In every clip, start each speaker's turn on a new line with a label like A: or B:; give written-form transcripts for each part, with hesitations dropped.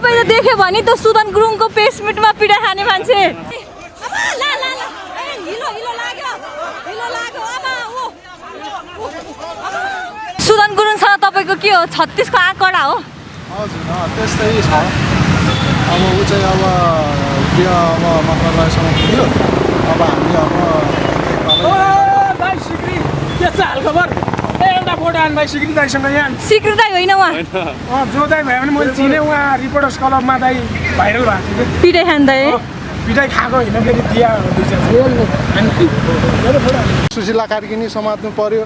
A: तपाईँले देख्यो भने त सुदन गुरुङको प्रेस मिटमा पिडा खाने मान्छे सुदन गुरुङसँग तपाईँको के हो 36 को आँकडा हो
B: हजुर त्यस्तै छ अब ऊ चाहिँ अब गृह अब मन्त्रालयसँग पुग्यो अब हामी अब
C: भाइ सिक्री के छ हालखबर एउटा फोटो आन भाइ सिक्री दाइसँग यहाँ
A: सिक्री दाइ होइन उहाँ
C: जो दाइ भयो भने मैले चिने उहाँ रिपोर्टर्स क्लबमा दाइ भाइरल भएको थियो
A: पिटाइ खाँदै
C: पिटाइ खाएको होइन फेरि दिया
B: सुशीला कार्की नि समात्नु पर्यो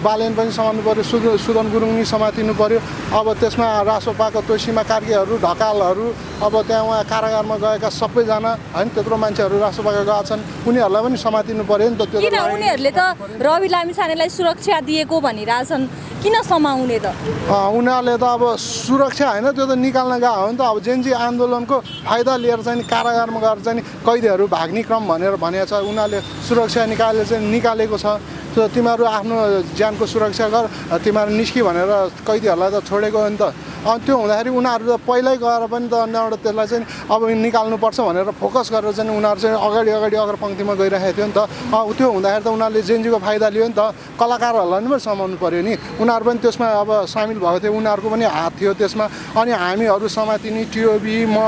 B: बालेन पनि समात्नु पर्यो सुदन गुरुङ नि समातिनु पर्यो अब त्यसमा रासोपाको तोसीमा कार्कीहरू ढकालहरू अब त्यहाँ उहाँ कारागारमा गएका सबैजना होइन त्यत्रो मान्छेहरू रासोपाका गएका छन् उनीहरूलाई पनि समातिनु पर्यो नि त त्यो
A: किन उनीहरूले त रवि लामिछानेलाई सुरक्षा दिएको भनिरहेछन् किन समाउने त
B: उनीहरूले त अब सुरक्षा होइन त्यो त निकाल्न गएको हो नि त अब जेनजी आन्दोलनको फाइदा लिएर चाहिँ कारागारमा गएर चाहिँ कैदीहरू भाग्ने क्रम भनेर भनेको छ उनीहरूले सुरक्षा निकालेको छ त्यो तिमीहरू आफ्नो ज्यानको सुरक्षा गर तिमीहरू निस्कि भनेर कैदीहरूलाई त छोडेको हो नि त अनि त्यो हुँदाखेरि उनीहरू त पहिल्यै गएर पनि त अन्यबाट त्यसलाई चाहिँ अब निकाल्नुपर्छ भनेर फोकस गरेर चाहिँ उनीहरू चाहिँ अगाडि अग्रपङ्क्तिमा गइरहेको थियो नि त त्यो हुँदाखेरि त उनीहरूले जेएनजीको फाइदा लियो नि त कलाकारहरूलाई पनि समाउनु पऱ्यो नि उनीहरू पनि त्यसमा अब सामेल भएको थियो उनीहरूको पनि हात थियो त्यसमा अनि हामीहरू समातिनी टिओबी म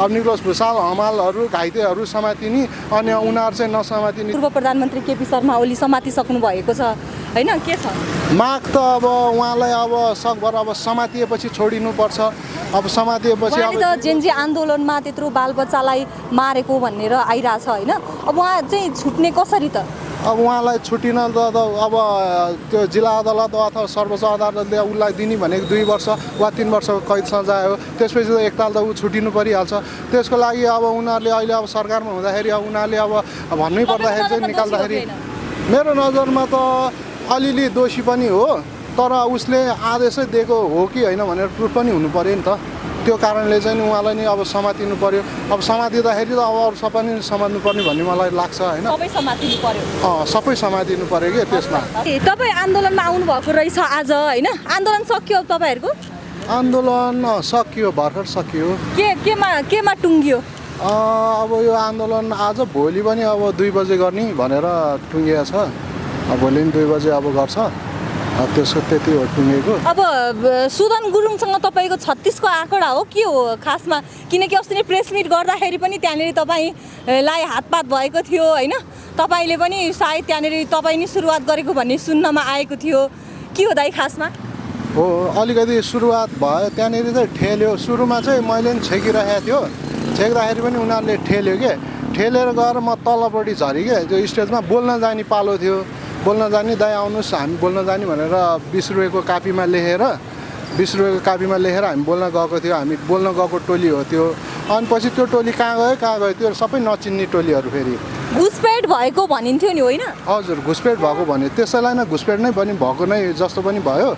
B: अब निकोलस भुसाल हमालहरू घाइतेहरू समातिनी अनि उनीहरू चाहिँ नसमातिनी
A: पूर्व प्रधानमन्त्री केपी शर्मा ओली समातिसक्नु भएको छ होइन के छ
B: माग त अब उहाँलाई अब सकभर अब समातिएपछि छोडिनुपर्छ अब समातिएपछि
A: अब त जेनजी आन्दोलनमा त्यत्रो बालबच्चालाई मारेको भनेर आइरहेछ होइन अब उहाँ चाहिँ छुट्ने कसरी त
B: अब उहाँलाई छुटिन त अब त्यो जिल्ला अदालत अथवा सर्वोच्च अदालतले उसलाई दिने भनेको 2 वर्ष वा 3 वर्षको कैद सजाय हो त्यसपछि त एकताल त ऊ छुटिनु परिहाल्छ त्यसको लागि अब उनीहरूले अहिले अब सरकारमा हुँदाखेरि अब उनीहरूले अब भन्नै पर्दाखेरि चाहिँ निकाल्दाखेरि मेरो नजरमा त अलिअलि दोषी पनि हो तर उसले आदेशै दिएको हो कि होइन भनेर प्रुफ पनि हुनु पर्यो नि त त्यो कारणले चाहिँ उहाँलाई नि अब समातिनु पर्यो अब समातिँदाखेरि त अब अरू सबै नि समात्नु पर्ने भन्ने मलाई लाग्छ होइन
A: सबै समातिनु पर्यो
B: सबै समातिनु पर्यो कि त्यसमा
A: तपाईँ आन्दोलनमा आउनु भएको रहेछ आज होइन आन्दोलन सकियो तपाईँहरूको
B: आन्दोलन सकियो भर्खर सकियो
A: केमा टुङ्गियो
B: अब यो आन्दोलन आज भोलि पनि अब 2 बजे गर्ने भनेर टुङ्गिएको छ भोलि पनि 2 बजे अब गर्छ त्यसको त्यति हो टुङ्गेको
A: अब सुदन गुरुङसँग तपाईँको 36 को आँकडा हो के हो खासमा किनकि अस्ति नै प्रेस मिट गर्दाखेरि पनि त्यहाँनिर तपाईँलाई हातपात भएको थियो होइन तपाईँले पनि सायद त्यहाँनिर तपाईँ नै सुरुवात गरेको भन्ने सुन्नमा आएको थियो के हो दाइ खासमा
B: हो अलिकति सुरुवात भयो त्यहाँनिर चाहिँ ठेल्यो सुरुमा चाहिँ मैले पनि छेकिरहेको थियो छेक्दाखेरि पनि उनीहरूले ठेल्यो के ठेलेर गएर म तलपट्टि झरेँ के त्यो स्टेजमा बोल्न जाने पालो थियो बोल्न जाने दाइ आउनुहोस् हामी बोल्न जाने भनेर 20 रुपियाँको कापीमा लेखेर हामी बोल्न गएको थियो हामी बोल्न गएको टोली हो त्यो अनि पछि त्यो टोली कहाँ गयो त्यो सबै नचिन्ने टोलीहरू फेरि
A: घुसपेट भएको भनिन्थ्यो नि होइन
B: हजुर घुसपेट भएको भन्यो त्यसैलाई नै घुसपेट नै पनि भएको नै जस्तो पनि भयो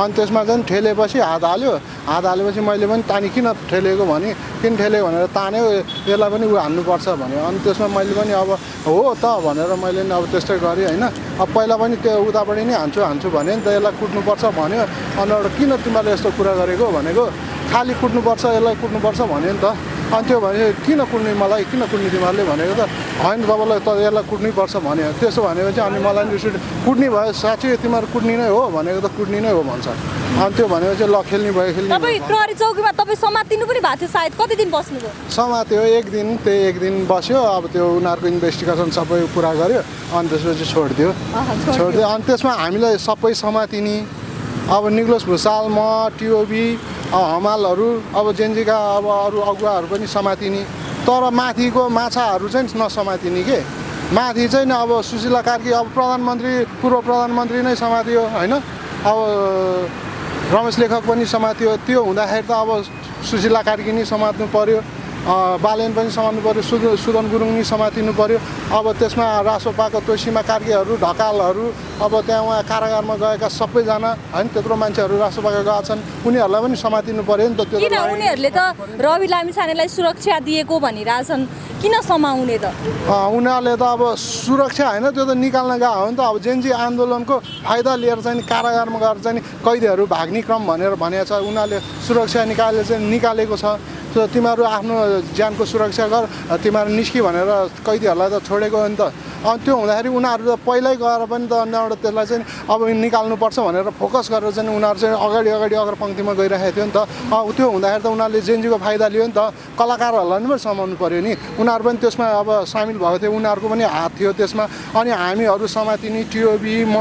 B: अनि त्यसमा चाहिँ ठेलेपछि हात हालेपछि मैले पनि तानी किन ठेलेको भने किन ठेल्यो भनेर तान्यो यसलाई पनि ऊ हान्नुपर्छ भन्यो अनि त्यसमा मैले पनि अब हो त भनेर मैले पनि अब त्यस्तै गरेँ होइन अब पहिला पनि त्यो उतापट्टि नै हान्छु भन्यो नि त यसलाई कुट्नुपर्छ भन्यो अनि एउटा किन तिमीहरूले यस्तो कुरा गरेको भनेको खाली कुट्नुपर्छ यसलाई कुट्नुपर्छ भन्यो नि त अनि त्यो भने किन कुट्ने मलाई किन कुट्ने तिमीहरूले भनेको त होइन तपाईँलाई त यसलाई कुट्नै पर्छ भन्यो त्यसो भनेपछि अनि मलाई नि कुट्ने भयो साँच्चै तिमीहरू कुट्ने नै हो भनेको त कुट्ने नै हो भन्छ अनि त्यो भनेपछि ल खेल्ने भयो
A: तपाईँ प्रहरी चौकीमा तपाईँ समातिनु पनि भएको थियो सायद कति दिन बस्नुभयो
B: समात्यो एक दिन बस्यो अब त्यो उनीहरूको इन्भेस्टिगेसन सबै पुरा गर्यो अनि त्यसपछि छोडिदियो अनि त्यसमा हामीलाई सबै समातिनी अब निकोलस भुसाल म टिओबी हमालहरू अब जेएनजीका अब अरू अगुवाहरू पनि समातिनी तर माथिको माछाहरू चाहिँ नसमातिनी के माथि चाहिँ अब सुशीला कार्की अब पूर्व प्रधानमन्त्री नै समातियो होइन अब रमेश लेखक पनि समातियो त्यो हुँदाखेरि त अब सुशीला कार्की नै समात्नु पर्यो बालेन पनि समात्नु पऱ्यो, सुदन गुरुङ नि समातिनु पऱ्यो। अब त्यसमा रासोपाको तोसीमा कार्कीहरू, ढकालहरू, अब त्यहाँ उहाँ कारागारमा गएका सबैजना होइन त्यत्रो मान्छेहरू रासोपाका गएका छन्, उनीहरूलाई पनि समातिनु पऱ्यो नि त। त्यो
A: किन उनीहरूले त रवि लामिछानेलाई सुरक्षा दिएको भनिरहेछन्, किन समाउने त?
B: उनीहरूले त अब सुरक्षा होइन, त्यो त निकाल्न गएको हो नि त। अब जेन्जी आन्दोलनको फाइदा लिएर चाहिँ कारागारमा गएर चाहिँ कैदीहरू भाग्ने क्रम भनेर भनेको छ। उनीहरूले सुरक्षा निकालेको छ। तिमीहरू आफ्नो ज्यानको सुरक्षा गर, तिमीहरू निस्कि भनेर कैदीहरूलाई त छोडेको हो नि त। अनि त्यो हुँदाखेरि उनीहरू त पहिल्यै गएर पनि त अन्यबाट त्यसलाई चाहिँ अब निकाल्नुपर्छ भनेर फोकस गरेर चाहिँ उनीहरू चाहिँ अगाडि अग्रपङ्क्तिमा गइरहेको थियो नि त। त्यो हुँदाखेरि त उनीहरूले जेएनजीको फाइदा लियो नि त। कलाकारहरूलाई पनि समाउनु पऱ्यो नि, उनीहरू पनि त्यसमा अब सामेल भएको थियो, उनीहरूको पनि हात थियो त्यसमा। अनि हामीहरू समातिनी, टिओबी, म,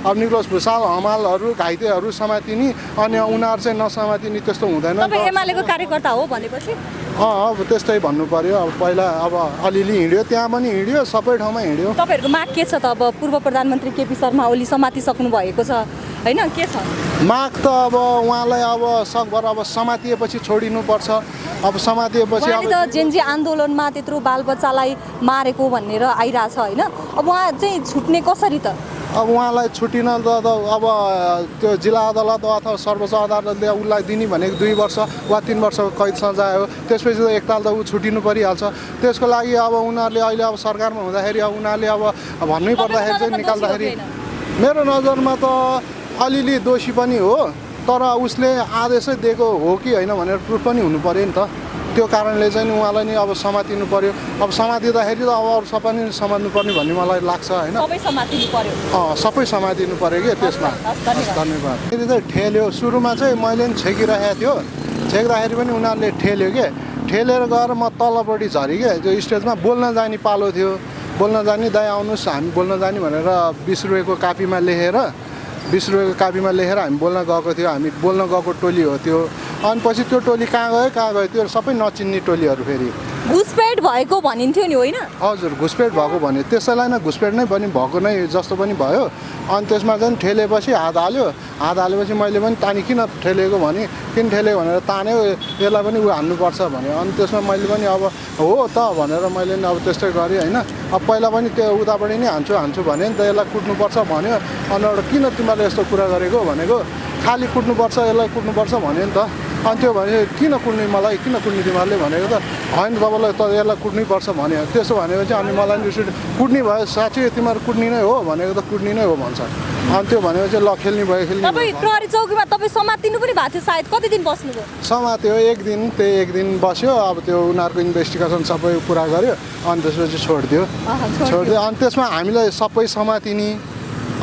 B: अब निकोलस भुसाल, हमालहरू, घाइतेहरू समातिनी, अनि उनीहरू चाहिँ नसमातिनी, त्यस्तो हुँदैन।
A: तपाईँ एमालेको कार्यकर्ता हो भनेपछि
B: अब त्यस्तै भन्नु पऱ्यो। अब पहिला अब अलिअलि हिँड्यो, त्यहाँ पनि हिँड्यो, सबै ठाउँमा हिँड्यो।
A: तपाईँहरूको माग के छ त? अब पूर्व प्रधानमन्त्री केपी शर्मा ओली समातिसक्नु भएको छ होइन, के छ
B: माग त? अब उहाँलाई अब सकभर अब समातिएपछि छोडिनुपर्छ। अब समातिएपछि
A: उहाँले त जेएनजी आन्दोलनमा त्यत्रो बालबच्चालाई मारेको भनेर आइरहेछ होइन, अब उहाँ चाहिँ छुट्ने कसरी त?
B: अब उहाँलाई छुटिन त अब त्यो जिल्ला अदालत अथवा सर्वोच्च अदालतले उसलाई दिने भनेको 2 वर्ष वा 3 वर्षको कैद सजाय हो। त्यसपछि त एकताल त ऊ छुटिनु परिहाल्छ। त्यसको लागि अब उनीहरूले अहिले अब सरकारमा हुँदाखेरि अब उनीहरूले अब भन्नै पर्दाखेरि चाहिँ निकाल्दाखेरि मेरो नजरमा त अलिअलि दोषी पनि हो, तर उसले आदेशै दिएको हो कि होइन भनेर प्रुफ पनि हुनु पऱ्यो नि त। त्यो कारणले चाहिँ उहाँलाई नि अब समातिनु पऱ्यो। अब समातिँदाखेरि त अब अरू सबै नि समात्नु पर्ने भन्ने मलाई लाग्छ होइन।
A: सबै समातिनु पर्यो।
B: सबै समातिनु पऱ्यो कि त्यसमा। धन्यवाद। यदि चाहिँ ठेल्यो, सुरुमा चाहिँ मैले नि छेकिरहेको थियो, छेक्दाखेरि पनि उनीहरूले ठेल्यो कि, ठेलेर गएर म तलपट्टि झरेँ कि। त्यो स्टेजमा बोल्न जाने पालो थियो, बोल्न जाने दाइ आउनुहोस् हामी बोल्न जाने भनेर 20 रुपियाँको कापीमा लेखेर 20 रुपियाँको कापीमा लेखेर हामी बोल्न गएको थियो। हामी बोल्न गएको टोली हो त्यो। अनि पछि त्यो टोली कहाँ गयो त्यो सबै नचिन्ने टोलीहरू फेरि
A: घुसपेट भएको भनिन्थ्यो नि होइन?
B: हजुर, घुसपेट भएको भन्यो, त्यसैलाई नै घुसपेट नै पनि भएको नै जस्तो पनि भयो। अनि त्यसमा चाहिँ ठेलेपछि हात हालेपछि मैले पनि तानी किन ठेलेको भने, किन ठेलेको भनेर तान्यो, यसलाई पनि ऊ हान्नुपर्छ भन्यो। अनि त्यसमा मैले पनि अब हो त भनेर मैले नि अब त्यस्तै गरेँ होइन। अब पहिला पनि त्यो उतापट्टि नै हान्छु भन्यो नि त, यसलाई कुट्नुपर्छ भन्यो। अनि एउटा किन तिमीहरूले यस्तो कुरा गरेको भनेको, खालि कुट्नुपर्छ यसलाई कुट्नुपर्छ भन्यो नि त। अनि त्यो भने किन कुट्ने, मलाई किन कुट्ने तिमीहरूले भनेको त, होइन तपाईँलाई त यसलाई कुट्नै पर्छ भन्यो। त्यसो भनेपछि अनि मलाई नि कुट्ने भयो, साँच्चै तिमीहरू कुट्ने नै हो भनेको त कुट्ने नै हो भन्छ। अनि त्यो भनेपछि ल खेल्ने भयो, खेल्ने।
A: तपाईँ प्रहरी चौकीमा तपाईँ समातिनु पनि भएको थियो सायद, कति दिन बस्नुभयो?
B: समात्यो 1 दिन, त्यही 1 दिन बस्यो। अब त्यो उनीहरूको इन्भेस्टिगेसन सबै पुरा गर्यो, अनि त्यसपछि छोडिदियो। अनि त्यसमा हामीलाई सबै समातिनी,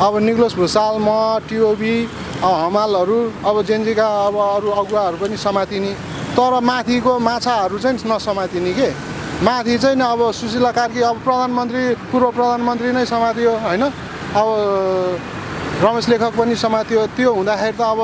B: अब निकोलस भुसाल, म, टिओबी, हमालहरू, अब जेएनजीका अब अरू अगुवाहरू पनि समातिनी, तर माथिको माछाहरू चाहिँ नसमातिनी के। माथि चाहिँ अब सुशीला कार्की, अब पूर्व प्रधानमन्त्री नै समातियो होइन। अब रमेश लेखक पनि समातियो। त्यो हुँदाखेरि त अब